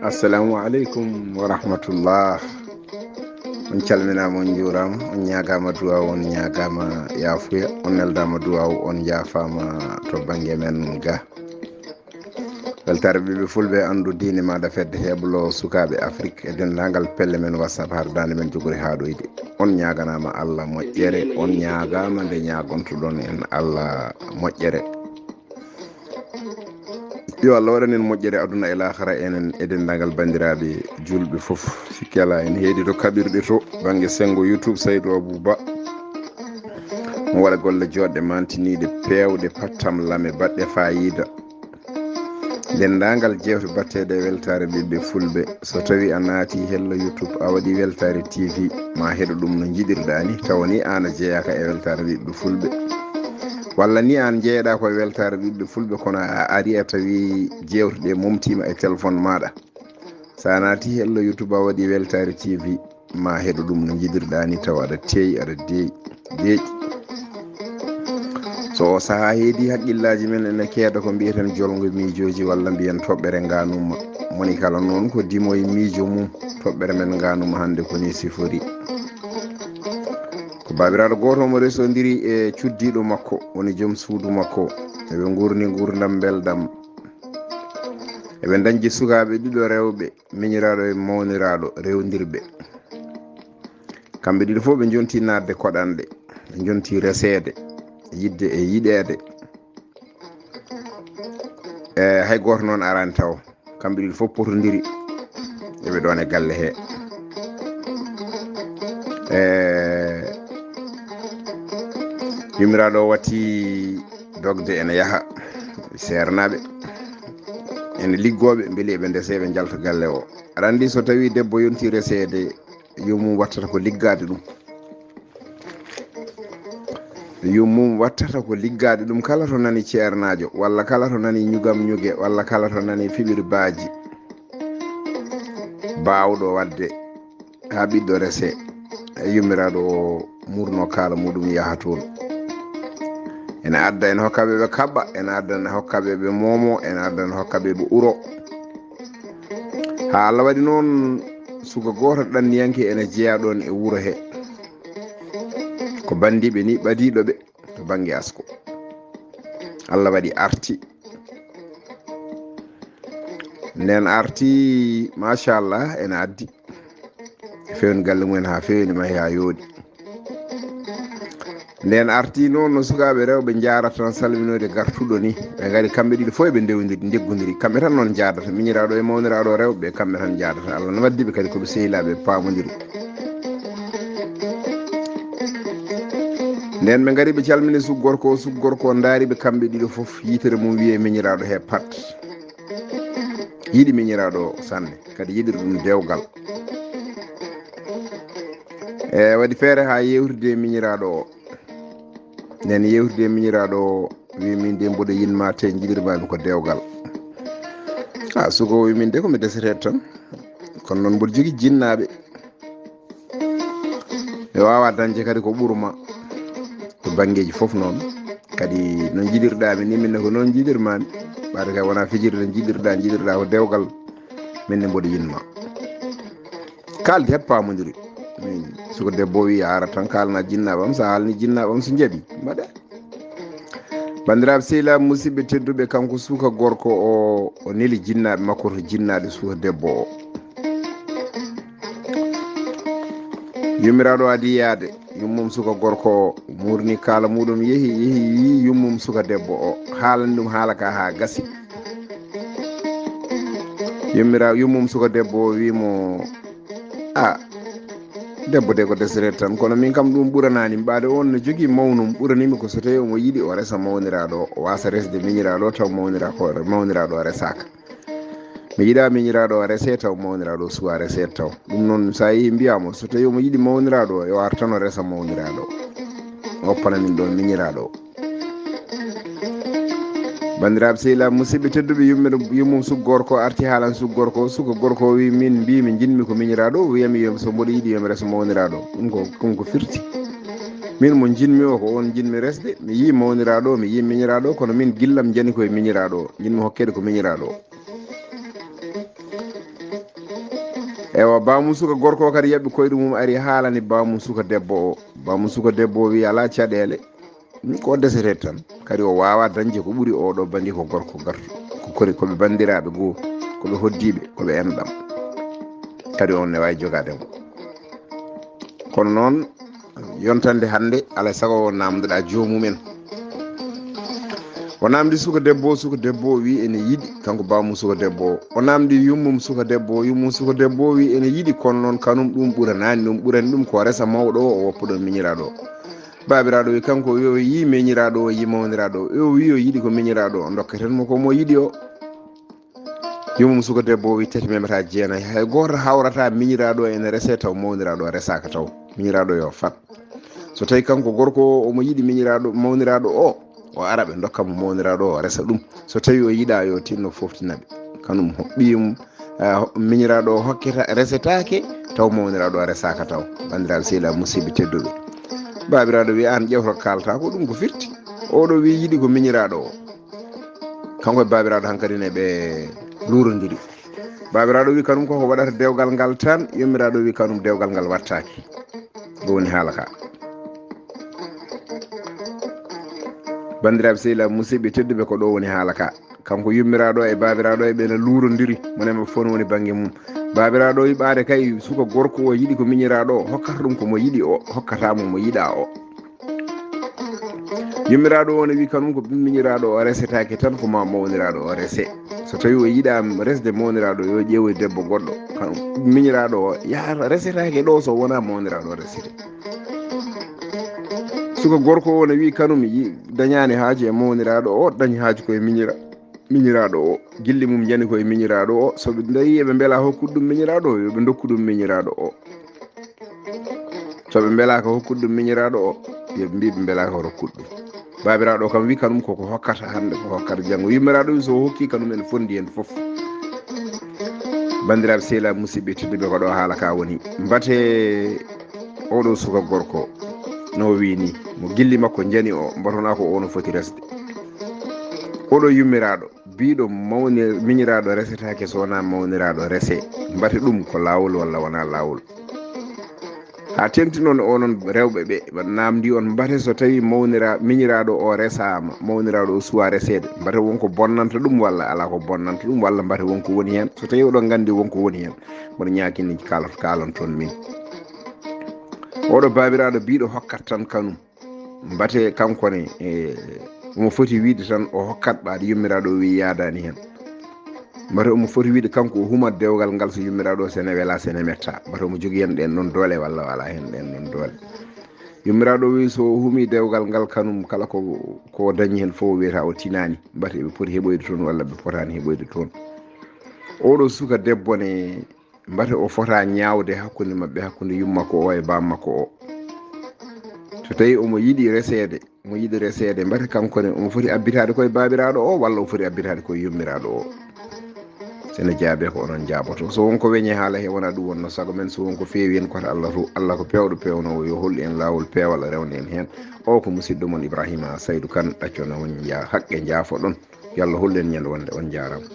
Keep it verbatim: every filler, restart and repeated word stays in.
Assalamu aleykum wa rahmatullah. On calminaama, on njuuraama, on ñaagaama duwaaw, on ñaagaama yaafuya, on neldaama duwaaw, on njaafaama to bannge men ga. Weltaare ɓiɓɓe fulɓe, anndu diine maaɗa, fedde heblo sukaaɓe Afrik e denndaangal pelle men WhatsApp har daande men jogori haaɗoyde. On ñaaganaama Allah moƴƴere, on ñaagaama nde ñaagontoɗon en Allah moƴƴere. Yo Allah waɗan en moƴƴere aduna e laakara, enen e denndaangal banndiraaɓe juulɓe fof. Sikke alaa, en heedi to kaɓirɗe to, bannge senngo YouTube, Saydu Abuu Ba. Mo waɗa golle jooɗɗe, mantiniiɗe, peewɗe, pattam lame, baɗɗe faayiida. Denndaangal jeewte batteeɗe e weltaare ɓiɓɓe fulɓe. So tawii a naati hello YouTube, a waɗi weltaare T V, ma heɗo ɗum no njiɗirɗaa ni, tawa ni aan a jeyaaka e weltaare ɓiɓɓe fulɓe. Walla ni aan jeyeɗaa ko e weltaare ɓiɓɓe fulɓe, kono a ari a tawi jeewte ɗe momtiima e téléphone maaɗa. So a naati hello YouTube, a waɗi weltaare T V, ma heɗo ɗum no njiɗirɗaa ni, tawa aɗa teeyi, aɗa deeƴi, deeƴi. So o sahaa heedi, haqqillaaji men ene keeda ko mbiyeten jolngo miijooji, walla mbiyen toɓɓere ngaanumma. Moni kala noon ko dimoy miijo mum, toɓɓere men ngaanumma hannde ko ni sifori. Ko baabiraaɗo gooto mo resondiri e cuddiiɗo makko, woni joom suudu makko. Eɓe nguurni nguurndam mbeldam. Eɓe ndañde sukaaɓe ɗiɗo rewɓe, miñiraaɗo e mawniraaɗo, rewndirɓe. Kamɓe ɗiɗo fof ɓe njonti naatde koɗanɗe, ɓe njonti reseede, yiɗde e yiɗeede. E hay gooto noon araani tawo. Kamɓe ɗiɗo fof potondiri, eɓe ɗoon e galle he. E yummiraaɗo o watti dogde ene yaha, seernaaɓe ene liggooɓe, mbeli eɓe ndese, eɓe njalta galle o. Aɗa anndi, so tawii debbo yontii reseede, yummum wattata ko liggaade ɗum. Yummum wattata ko liggaade ɗum. Kala to nani ceernaajo, walla kala to nani ñugam ñuge, walla kala to nani fiɓirbaaji, baawɗo waɗde haa ɓiɗɗo rese, e yummiraaɗo o murno kaala muɗum yaha toon. Ene adda ene hokka ɓe ɓe kaɓɓa, ene adda ene hokka ɓe ɓe moomo, ene adda ene hokka ɓe ɓe uro. Haa Allah waɗi noon, suka gooto ɗanniyanke ene jeyaa ɗoon e wuro he. Ko banndiiɓe ni ɓadiiɗo ɓe to bannge asko. Allah waɗi arti. Nden arti, machallah, ene addi. Fewni galle mumen haa fewni, mahi haa yooɗi. Nden arti noon no sukaaɓe rewɓe njaarata tan, salminoyde gartuɗo ni. Ɓe ngari kamɓe ɗiɗo fof eɓe ndewdiri, ndeggodiri. Kamɓe tan noon njaadata, miñiraaɗo e mawniraaɗo rewɓe, kamɓe tan njaadata. Allah no waddi ɓe kadi ko ɓe sehilaaɓe, paamodiri. Nden ɓe ngari ɓe calmini suk gorko o, suk gorko o ndaari ɓe kamɓe ɗiɗo fof, yitere mum wiye miñiraaɗo he pat. Yiɗi miñiraaɗo o sanne, kadi yiɗiri ɗum dewgal. E waɗi feere haa yewtide e miñiraaɗo o. Nden yewtide e miñiraaɗo o, wi min de mboɗo yinma te njiɗirmaami ko dewgal. A suka o wi min de ko mi deseteeɗo tan. Kono noon mboɗo jogii jinnaaɓe. Mi waawaa dañde kadi ko ɓurma to banngeeji fof noon. Kadi no njiɗirɗaa mi ni, min ne ko noon njiɗirmaa mi. Ɓaade kay wonaa fijirde njiɗirɗaa, njiɗirɗaa ko dewgal. Min ne mboɗo yinma. Kaaldi heɓ paamondiri. Min suka debbo o wi a ara tan kaalna jinnaaɓe am, so a haalni jinnaaɓe am so njaɓi, mbaɗe. Banndiraaɓe sehilaaɓe musidɓe tedduɓe, kanko suka gorko o, o neli jinnaaɓe makko to jinnaaɗo suka debbo o. Yummiraaɗo adi yaade, yummum suka gorko o muurni kaala muɗum, yehi, yehi, yi yummum suka debbo o, haalani ɗum haala ka haa gasi. Yummiraaɗo, yummum suka debbo o wi mo, a, debbo de ko deseteeɗo tan, kono min kam ɗum ɓuranaani mi, ɓaade on no jogii mawnum, ɓuranii mi ko so tawii omo yiɗi o resa mawniraaɗo o, o waasa resde miñiraaɗo o, taw mawniraaɗo o resaaka. Mi yiɗaa miñiraaɗo o resee taw, mawniraaɗo o suwaa resee taw. Ɗum noon, so a yehii mbiyaa mo, so tawii omo yiɗi mawniraaɗo o, yo ar tan o resa mawniraaɗo o. O oppana min ɗoon miñiraaɗo o. Banndiraaɓe sehilaaɓe musidɓe tedduɓe, yummi-, yummum suka gorko o arti haalan suka gorko o. Suka gorko o wi, min mbiimi njiɗmi ko miñiraaɗo o, wiyami yo, so mboɗo yiɗi yo mi reso mawniraaɗo o. Ɗum ko, ɗum ko firti. Min mo njiɗmi o, ko on njiɗmi resde. Mi yii mawniraaɗo o, mi yii miñiraaɗo o, kono min gillam njani koye miñiraaɗo o. Njiɗmi hokkeede ko miñiraaɗo o. Ewa, baamu suka gorko o kadi yaɓɓi koyɗe mum, ari haalani baamu suka debbo o. Baamu suka debbo o wi alaa caɗeele. Ko o desetee tan. Kadi o waawaa dañde ko ɓuri oɗo bandi ko gorko gartu. Ko kori, ko ɓe banndiraaɓe goo, ko ɓe hoddiiɓe, ko ɓe enɗam. Kadi on ne waawi jogaade mo. Kono noon, yontande hannde, alaa e sago o naamndoɗaa joomum en. O naamndi suka debbo o, suka debbo o wi ene yiɗi, kanko baamu suka debbo o. O naamndi yummum suka debbo o, yummum suka debbo o wi ene yiɗi, kono noon kanum ɗum ɓuranaani ɗum, ɓurani ɗum ko resa mawɗo o, o woppa ɗon miñiraaɗo o. Baabiraaɗo wi kanko o wi o yii miñiraaɗo o, yii mawniraaɗo o, o wi o yiɗi ko miñiraaɗo o, ndokketen mo ko mo yiɗi o. Yummum suka debbo o wi tati memata jeenayi, hay gooto hawrata miñiraaɗo o ene resee taw mawniraaɗo o resaaka taw. Miñiraaɗo yo fat. So tawi kanko gorko o omo yiɗi miñiraaɗo, mawniraaɗo o, o ara ɓe ndokka mo mawniraaɗo o resa ɗum. So tawi o yiɗaa yo tinno foftina ɓe. Kanum ho-, ɓiyum, ah, ho-, miñiraaɗo o hokketa, resetaake taw mawniraaɗo o resaaka taw. Banndiraaɓe sehilaaɓe musidɓe tedduɓe. Baabiraaɗo wi aan ƴeew to kaalata ko ɗum ko firti. Oɗo wi yiɗi ko miñiraaɗo o. Kanko e baabiraaɗo hankadi ne ɓe luurondiri. Baabiraaɗo wi kanum ko ko waɗata dewgal ngal tan, yummiraaɗo wi kanum dewgal ngal wattaaki. Ɗo woni haala ka. Banndiraaɓe sehilaaɓe musidɓe tedduɓe, ko ɗo woni haala ka. Kanko yummiraaɗo e baabiraaɗo e ɓe na luurondiri, mo ne maɓɓe fof no woni bannge mum. Baabiraaɗo o yiɓaade kay suka gorko o yiɗi ko miñiraaɗo o, hokkata ɗum ko mo yiɗi o, hokkata mo mo yiɗaa o. Yummiraaɗo o ne wi kanum ko miñiraaɗo o resetaake tan ko ma mawniraaɗo o rese. So tawi o yiɗaa resde mawniraaɗo yo ƴeewoy debbo goɗɗo. Kanum miñiraaɗo o yaha resetaake ɗo so wonaa mawniraaɗo o resete. Suka gorko o ne wi kanum yi-, dañaani haaju e mawniraaɗo o, dañi haaju ko e miñira-, miñiraaɗo o. Gilli mum njani ko e miñiraaɗo o. So ɓe ndayi eɓe mbela hokkude ɗum miñiraaɗo o, yo ɓe ndokku ɗum miñiraaɗo o. So ɓe mbelaaka hokkude ɗum miñiraaɗo o, yo ɓe mbi ɓe mbelaaka rokkude ɗum. Baabiraaɗo o kam wi kanum koko hokkata hannde, ko hokkata janngo. Yummiraaɗo wi so o hokki kanum en fondi en fof. Banndiraaɓe sehilaaɓe musidɓe tedduɓe, ko ɗo haala ka woni. Mbate oɗo suka gorko no wi ni, mo gilli makko njani o, mbatonaa ko o no foti resde. Oɗo yummiraaɗo, biiɗo mawni-, miñiraaɗo resetaake so wonaa mawniraaɗo rese. Mbate ɗum ko laawol walla wonaa laawol? Haa teeŋti noon onon rewɓe ɓe, naamndi on mbate so tawi mawnira-, miñiraaɗo o resaama, mawniraaɗo o suwaa reseede, mbate won ko bonnanta ɗum walla alaa ko bonnanta ɗum, walla mbate won ko woni heen? So tawi oɗon nganndi won ko woni heen, mboɗo ñaagini kala to kaalon toon min. Oɗo baabiraaɗo biiɗo hokkat tan kanum. Mbate kanko ne, e, omo foti wiide tan o hokkat ɓaade yummiraaɗo o wi yaadaani heen. Mbate omo foti wiide kanko o humat dewgal ngal so yummiraaɗo o sene wela, sene metta. Mbate omo jogii heen ɗeen ɗoon doole walla wala heen ɗeen ɗoon doole. Yummiraaɗo o wi so o humi dewgal ngal kanum kala ko, ko dañi heen fof wiyata o tinaani. Mbate ɓe poti heɓoyde toon walla ɓe potaani heɓoyde toon. Oɗo suka debbo ne, mbate o fota ñaawde hakkunde maɓɓe, hakkunde yumma ko o e bamma ko o. So tawi omo yiɗi reseede, omo yiɗi reseede, mbate kanko ne omo foti abbitaade koye baabiraaɗo o walla o foti abbitaade koye yummiraaɗo o? Sene jaabe ko onon njaaboto. So won ko weñe haala he wona ɗum wonno sago men, so won ko feewi en koto Allah to, Allah ko peewɗo peewnoowo, yo hollu en laawol peewal rewna en heen. O ko musidɗo mon Ibrahima Saydu Kan, ɗaccono on nja-, haqqe njaafo ɗon. Yo Allah hollu en ñande wonde. On njaaraama.